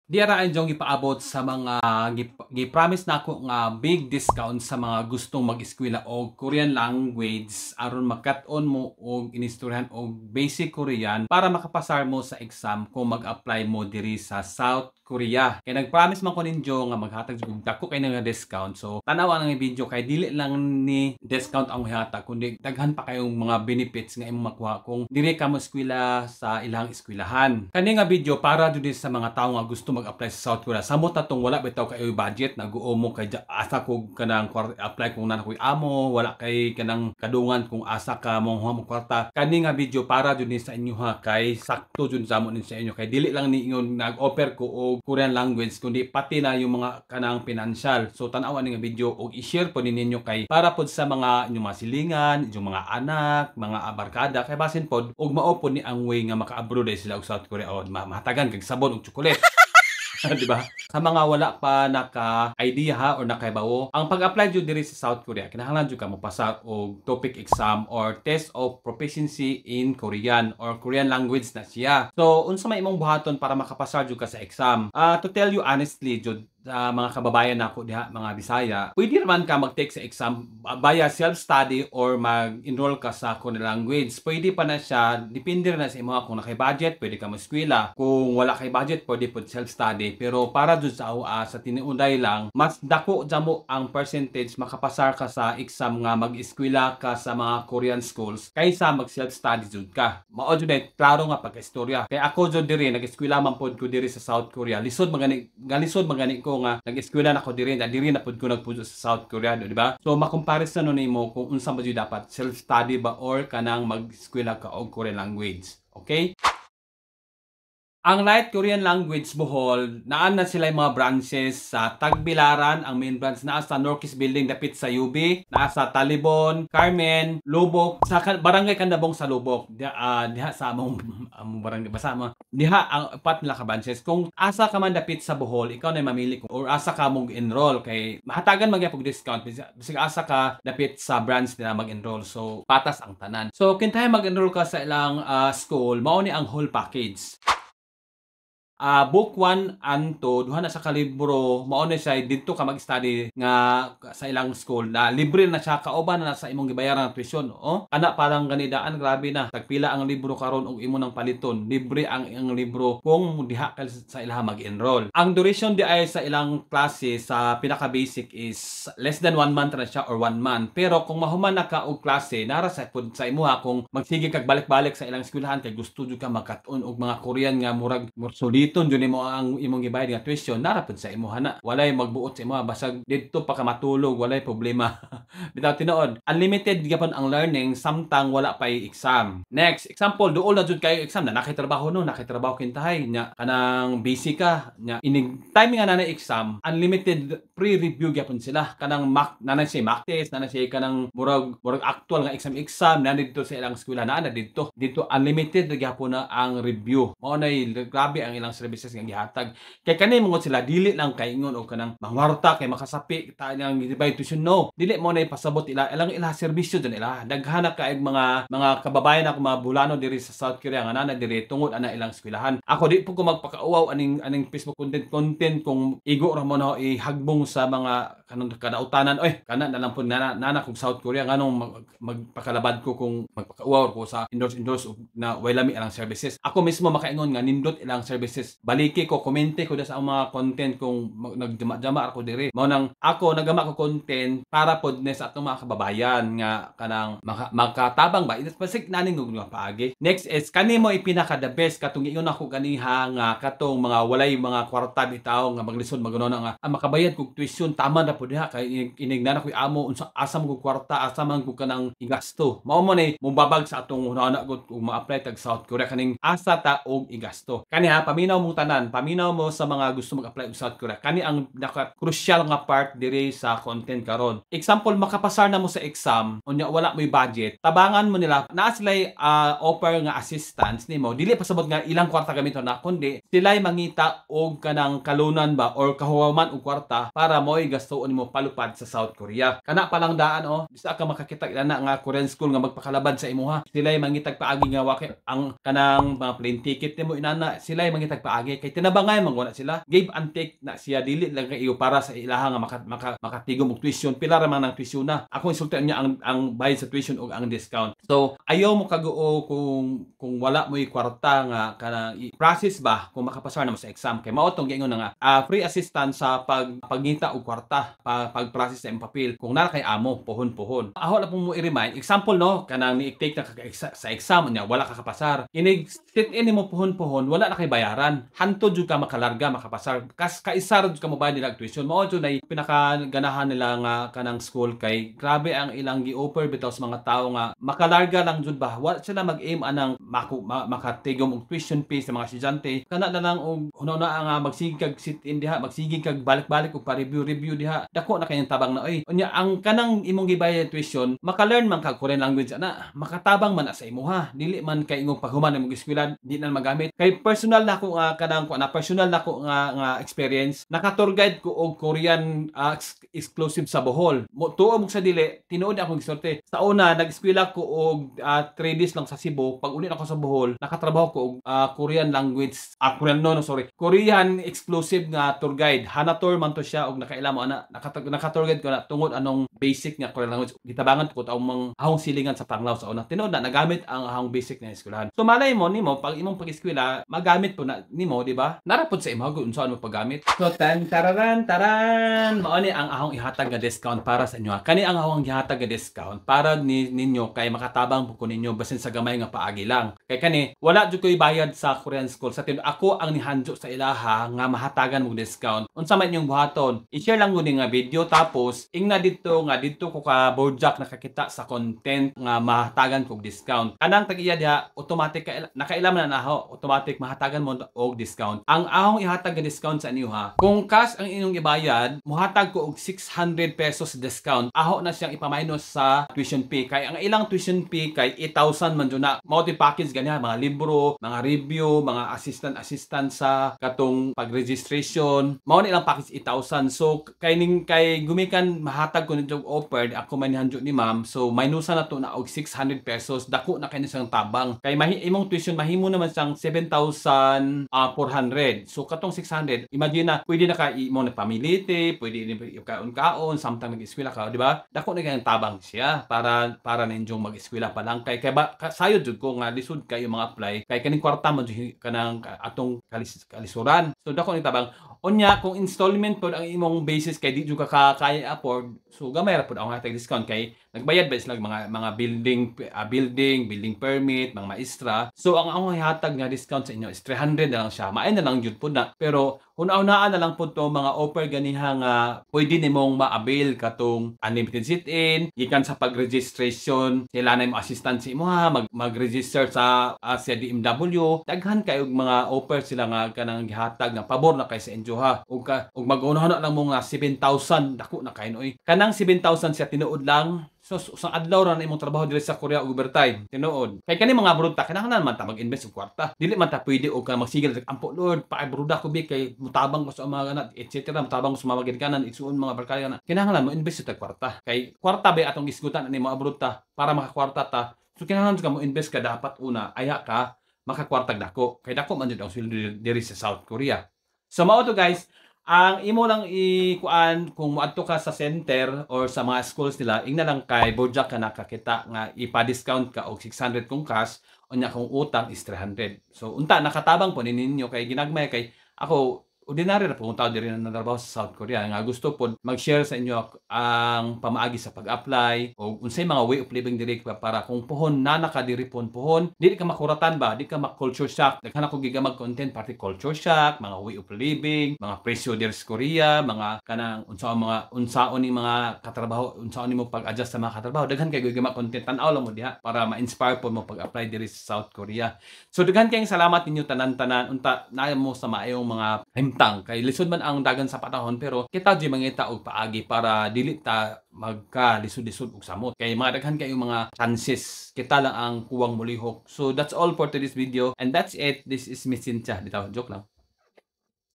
Di ara ang gipaabot sa mga gi-promise nako nga big discount sa mga gustong mag-eskwela og Korean language aron makat-on mo og inistoryahan og basic Korean para makapasar mo sa exam kung mag-apply mo diri sa South Korea. Kay nag-promise man ko ninyo nga maghatag og dako kay nga discount. So tan-awa ang video kay dili lang ni discount ang hihatag kundi daghan pa kayong mga benefits nga imong makuha kung diri ka mo eskwela sa ilang eskwelahan. Kani nga video para jud sa mga tawo nga gusto mag-apply sa South Korea. Samot na tong wala bitaw kayo budget, naguo mo kay asa ko kanang apply kung naa koy amo, wala kay kanang kadungan kung asa ka mo mo kwarta. Kani nga video para jud ni sa inyo ha, kay sakto jud sa mo ni sa inyo kay dili lang ni ingon nag-offer ko og Korean language kundi pati na yung mga kanang financial. So tan-awa ni nga video og i-share po ninyo kay para pod sa mga inyong mga silingan, inyong mga anak, mga abarkada kay basin pod og mao pod ni ang way nga maka-abroad sila og South Korea o mahatagan kag sabon og tsokolet. Di ba? Sa mga wala pa naka-idea ha or nakaibawo, ang pag-apply jud diri sa South Korea, kinahanglan jud ka mopasar og TOPIK exam or Test of Proficiency in Korean or Korean language na siya. So, unsa may imong buhaton para makapasar jud ka sa exam? To tell you honestly jud, sa mga kababayan nako diha, mga Bisaya, pwede naman ka mag-take sa exam via self-study or mag-enroll ka sa Korean language. Pwede pa na siya, depende na sa imo. Kung naa kay budget, pwede ka mo-eskwela. Kung wala kay budget, pwede pod self-study. Pero para jud sa tinuoday lang, mas dako jamo ang percentage makapasar ka sa exam nga mag-eskwela ka sa mga Korean schools kaysa mag self-study jud ka. Mao jud ay klaro nga pagka-istorya. Kay ako jud diri nag-eskwela man pod ko diri sa South Korea. Lisod magani, galisod magani ko nga nag-eskwela na ko diri, na diri na pod ko nagpuyo sa South Korea, di ba? So makomparison no nimo kung unsa ba jud dapat, self-study ba or kanang mag-eskwela ka og Korean language. Okay? Ang Light Korean Language Bohol, naan na sila yung mga branches sa Tagbilaran, ang main branch naa sa Norquist Building dapit sa UB, naa sa Talibon, Carmen, Lubok, sa Barangay Candabong sa Lubok. Diha sa among barangay basta mo. Diha ang upat nila ka branches. Kung asa ka man dapit sa Bohol, ikaw na mamili kung or asa ka mong enroll kay mahatagan man gyud discount bisag asa ka dapit sa branch nila mag-enroll. So patas ang tanan. So kintahay mag-enroll ka sa ilang school, mao ni ang whole package. Book 1 and 2, duha na sa kalibro, mao na siya didto ka mag-study nga sa ilang school na libre na siya, kauban na sa imong gibayaran nga tuition, oh. Ana parang ganidaan, grabe na. Tagpila ang libro karon og imo nang paliton. Libre ang libro kung diha ka sa ilaha mag-enroll. Ang duration di ay sa ilang klase sa pinaka basic is less than 1 month na siya or 1 month. Pero kung mahuman na ka og klase, nara sa pud sa imuha kung magsige kag balik-balik sa ilang eskwelahan kay gusto jud ka makat-on og mga Korean nga murag suliton jud nimo ang imong gibayad nga tuition, nara pud sa imuha na. Walay magbuot sa imuha basag didto pa ka matulog, walay problema. Bitaw tinuod, unlimited gyapon ang learning samtang wala pay exam. Next, example, duol na jud kayo exam na nakitrabaho no, nakitrabaho kintahay nya kanang busy ka nya inig timing nga na exam, unlimited pre-review gyapon sila kanang mock na siya mock test na siya kanang murag actual nga exam exam na didto sa ilang eskwela na na didto didto unlimited na gyapon na ang review. Mao nay grabe ang ilang services nga gihatag. Kay kani mongod sila dili lang kaingon og kanang mangwarta kay makasapi ta nang gibay tuition, no. Dili mo na ipasabot ila ilang ila serbisyo dyan ila. Daghan na kay mga kababayan ako, mga Bulano diri sa South Korea nga nana diri tungod ana ilang eskwelahan. Ako di po ko magpakauwaw aning Facebook content content kung igo ra mo na ihagbong sa mga kanang kadautanan, oy kana na lang po nana, nana kog South Korea, nganong magpakalabad ko kung magpakauwaw ko sa endorse endorse og na way lami ilang services. Ako mismo makaingon nga nindot ilang services. Baliki ko, komente ko sa mga content kung nagjama-jama ako diri. Mao nang ako nagama ko content para pod ni sa atong mga kababayan nga kanang makatabang ba basig naning nga paagi. Next is kani mo ipinaka the best katong giingon ako ganiha nga katong mga walay mga kwarta bitaw nga maglisod maguno na nga makabayad kog tuition, tama na pud diha kay inig na koy amo, unsa asa mo kog kwarta, asa man kog kanang igasto. Mao mo ni mobabag sa atong hunahuna gud kung ma-apply tag South Korea, kaning asa ta og igasto. Kani ha, paminaw mong tanan, paminaw mo sa mga gusto mag-apply og South Korea. Kani ang naka crucial nga part diri sa content karon. Example, makapasar na mo sa exam unya wala mo'y budget, tabangan mo nila. Naa sila'y offer nga assistance nimo. Dili pasabot nga ilang kwarta gamiton na, kundi sila'y mangita og kanang kalunan ba or kahuwaman og kwarta para para mo'y gastuon nimo palupad sa South Korea. Kana pa lang daan, oh, bisa ka makakita ana nga Korean school nga magpakalabad sa imuha. Sila'y mangitag paagi nga waki ang kanang mga plane ticket nimo inana, sila'y mangitag paagi kay tinabangay man na sila. Give and take na siya, dili lang kay iyo para sa ilaha nga makatigom og tuition. Pila ra man ang tuition na. Ako insulti niya ang bayad sa tuition ug ang discount. So ayaw mo kaguo kung wala mo'y kwarta nga kanang process ba kung makapasar na mo sa exam, kay mao tong giingon na nga free assistance sa pagngita og kwarta pa, pag-process sa imong papel kung naa kay amo pohon-pohon. Aho na pong mo i-remind, example, no, kanang ni-take na ka sa exam niya, wala ka kapasar. Inig sit in nimo pohon-pohon, wala na kay bayaran. Hantod jud ka makalarga makapasar. Kas kaisar jud ka mobayad nila og tuition. Mao jud nay pinakaganahan nila nga kanang school, kay grabe ang ilang gi-offer bitaw sa mga tao nga makalarga lang jud ba. Wala sila mag-aim anang makatigom og tuition fee sa mga estudyante. Kana na lang og huna-huna nga magsige kag sit in diha, magsige kag balik-balik og pa-review review diha. Dako na kayong tabang na oy. Unya ang kanang imong gibayad tuition, maka-learn man kag Korean language ana, makatabang man na sa imuha. Dili man kay imong paghuman imong eskwela di na magamit. Kay personal na ako nga kanang kuan na, personal na ako nga experience. Naka-tour guide ko og Korean exclusive sa Bohol. Mo tuo mo sa dili, tinuod akong gisulti. Sa una nag-eskwela ko og 3 days lang sa Cebu. Pag uli ako sa Bohol, nakatrabaho ko og Korean language, Korean, no, no, sorry. Korean exclusive nga tour guide. Hana Tour man to siya og nakaila mo ana. Naka tour guide ko na tungod anong basic nga Korean language. Gitabangan ko taong mga ahong silingan sa Panglao sa una. Tinuod na nagamit ang ahong basic na eskwelahan. So malay mo nimo pag imong pag-eskwela, magamit po na nimo, di ba? Nara pod sa imo kung unsaon mo paggamit. So tan tararan taran, mao ni ang ahong ihatag nga discount para sa inyo. Kani ang ahong gihatag nga discount para ni ninyo kay makatabang po ko ninyo basin sa gamay nga paagi lang. Kay kani wala jud koy bayad sa Korean school. Sa tinuod, ako ang nihandyo sa ilaha nga mahatagan mo discount. Unsa man inyong buhaton? I-share lang gud ni nga video, tapos ingna didto nga didto ko ka Borjak nakakita sa content nga mahatagan kog discount. Kanang tag-iya diha, automatic ka nakaila man na naho, automatic mahatagan mo og discount. Ang ahong ihatag nga discount sa inyo ha. Kung cash ang inyong ibayad, muhatag ko og 600 pesos discount. Aho na siyang ipaminus sa tuition fee. Kay ang ilang tuition fee kay 8,000 man jud na. Mao package ganyan, mga libro, mga review, mga assistant assistant sa katong pag-registration. Mao ni ilang package 8,000. So kay ning kay gumikan mahatag ko nito offer, ako man nihandyo ni ma'am. So minusa na to na og 600 pesos. Dako na kay ni siyang tabang. Kay mahi, imong tuition mahimo naman siyang 7,400. So katong 600, imagine na pwede na ka imo na pamilite, pwede ni kaon-kaon samtang nag-eskwela ka, di ba? Dako na kayong tabang siya para ninyong mag-eskwela pa lang, kay kay ba sayod jud ko nga lisod kayo mga apply kay kaning kwarta man jud kanang atong kalisuran. So dako ni tabang. Unya kung installment pod ang imong basis kay di jud ka kaya afford, so gamay ra pod ang hatag discount kay nagbayad ba sila mga building permit, mga maestra. So ang akong hihatag nga discount sa inyo is 300 na lang siya. Maay na lang jud pod na. Pero huna-hunaan na lang pod to mga offer ganiha nga pwede nimong ma-avail katong unlimited sit-in, gikan sa pag-registration, sila na imo assistant sa imo ha, mag-register sa DMW. Daghan kayo og mga offer sila nga kanang gihatag nga pabor na kay sa inyo ha. Ug mag-una lang mo nga 7,000, dako na kayo oy. Kanang 7,000 siya, tinuod lang. So, usang adlaw ra na imong trabaho diri sa Korea ug overtime. Tinuod. Kay kani mga abroad ta, kinahanglan man ta mag-invest og kwarta. Dili man ta pwede og ka magsigil ampo Lord, pa-abroad ko bi kay mutabang ko sa mga anak, etc. Mutabang ko sa mga ginikanan, igsuon, mga barkada na. Kinahanglan mo invest sa kwarta. Kay kwarta ba atong isgutan ani mo abroad ta para makakwarta ta. So kinahanglan ka mo invest ka, dapat una aya ka makakwartag dako. Kay dako man jud ang sweldo diri sa South Korea. So mao to, guys, ang imo lang ikuan kung moadto ka sa center or sa mga schools nila, ingna lang kay Borjak ka nakakita nga ipa-discount ka og 600 kung cash, unya kung utang is 300. So unta nakatabang po ninyo kay ginagmay, kay ako ordinary ra po kung tao diri na natrabaho sa South Korea nga gusto po mag-share sa inyo ang pamaagi sa pag-apply o unsay mga way of living diri para kung pohon na nakadiri pon pohon, dili ka makuratan ba, di ka ma-culture shock. Daghan ako giga mag-content party culture shock, mga way of living, mga presyo diri sa Korea, mga kanang unsa ang mga unsaon ni mga katrabaho, unsaon nimo pag-adjust sa mga katrabaho. Daghan kay giga mag-content, tan-aw lang mo diha para ma-inspire po mo pag-apply diri sa South Korea. So daghan kayong salamat ninyo tanan-tanan. Unta naa mo sa maayong mga himtang kay lisod man ang dagan sa panahon, pero kita jud mangita og paagi para dili ta magka lisod-lisod og samot kay mga daghan kayo mga chances, kita lang ang kuwang mulihok. So that's all for today's video and that's it. This is Miss Cynthia. Bitaw, joke lang.